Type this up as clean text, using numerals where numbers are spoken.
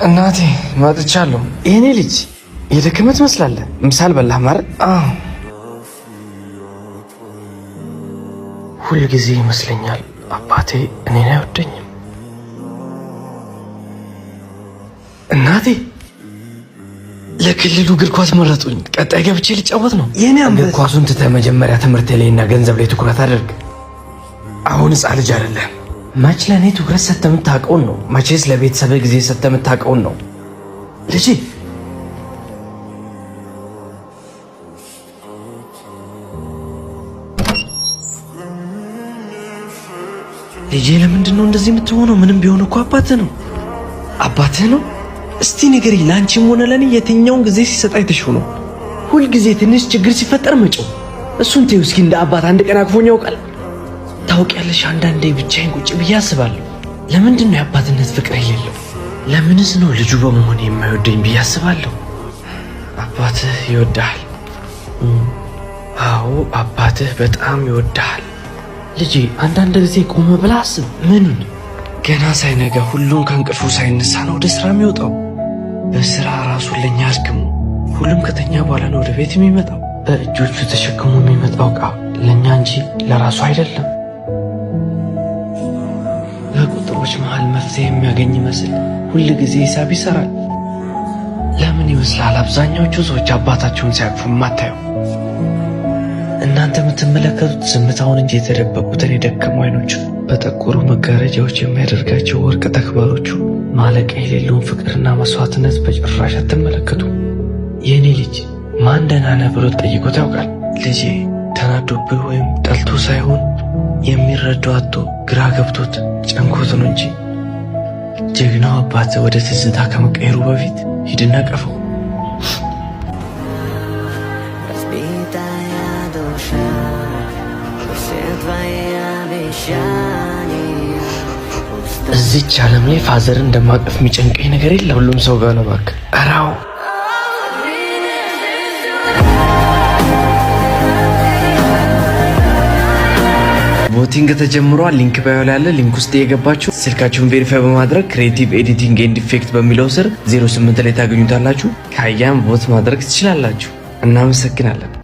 እናቴ መጥቻለሁ። የኔ ልጅ የደከመ ትመስላለህ። ምሳ አልበላህም አይደል? አዎ። ሁልጊዜ ይመስለኛል አባቴ እኔን አይወደኝም። እናቴ ለክልሉ እግር ኳስ መረጡኝ። ቀጣይ ገብቼ ልጫወት ነው። የኔ እግር ኳሱን ትተህ መጀመሪያ ትምህርት ላይና ገንዘብ ላይ ትኩረት አድርግ። አሁን ሕፃን ልጅ አይደለህም። መች ለእኔ ትኩረት ሰጥተህ የምታውቀውን ነው። መቼስ ለቤተሰብህ ጊዜ ሰጥተህ የምታውቀውን ነው። ልጄ ልጄ፣ ለምንድን ነው እንደዚህ የምትሆነው? ምንም ቢሆን እኮ አባትህ ነው፣ አባትህ ነው። እስቲ ንገሪኝ፣ ለአንቺም ሆነ ለእኔ የትኛውን ጊዜ ሲሰጥ አይተሽው ነው? ሁልጊዜ ትንሽ ችግር ሲፈጠር መጮህ። እሱን ተይው እስኪ። እንደ አባት አንድ ቀን አቅፎኝ ያውቃል? ታውቂያለሽ፣ አንዳንዴ ብቻዬን ቁጭ ብዬ አስባለሁ። ለምንድን ነው የአባትነት ፍቅር የሌለው? ለምንስ ነው ልጁ በመሆን የማይወደኝ ብዬ አስባለሁ። አባትህ ይወድሃል። አዎ አባትህ በጣም ይወድሃል። ልጄ፣ አንዳንድ ጊዜ ቆመ ብለህ አስብ። ምኑን ገና ሳይነጋ ሁሉም ከእንቅልፉ ሳይነሳ ነው ወደ ስራ የሚወጣው። በስራ ራሱን ለኛ አድክሞ ሁሉም ከተኛ በኋላ ነው ወደ ቤት የሚመጣው። በእጆቹ ተሸክሞ የሚመጣው ዕቃ ለእኛ እንጂ ለራሱ አይደለም። በቁጥሮች መሃል መፍትሄ የሚያገኝ ይመስል ሁል ጊዜ ሂሳብ ይሰራል። ለምን ይመስላል አብዛኛዎቹ ሰዎች አባታቸውን ሲያቅፉ የማታየው? እናንተ የምትመለከቱት ዝምታውን እንጂ የተደበቁትን የደከሙ አይኖቹን፣ በጠቆሩ መጋረጃዎች የሚያደርጋቸው ወርቅ ተግባሮቹ፣ ማለቂያ የሌለውን ፍቅርና መስዋዕትነት በጭራሽ አትመለከቱ። የእኔ ልጅ ማን ደህና ነህ ብሎ ጠይቆት ያውቃል? ልጄ ተናዶብህ ወይም ጠልቶ ሳይሆን የሚረዳው አጥቶ ግራ ገብቶት ጨንኮት ነው እንጂ። ጀግናው አባት ወደ ትዝታ ከመቀየሩ በፊት ሂድና ቀፈው። Разбитая душа, все твои обещания. እዚች ዓለም ላይ father እንደማቀፍ የሚጨንቀኝ ነገር የለም። ሁሉም ሰው ጋር ነው እባክህ። ኧረ አዎ። Voting ተጀምሯል። Link bio ላይ ያለ link ውስጥ የገባችሁ ስልካችሁን verify በማድረግ creative editing and effect በሚለው ስር 08 ላይ ታገኙታላችሁ። ካያን vote ማድረግ ትችላላችሁ። እናመሰግናለን።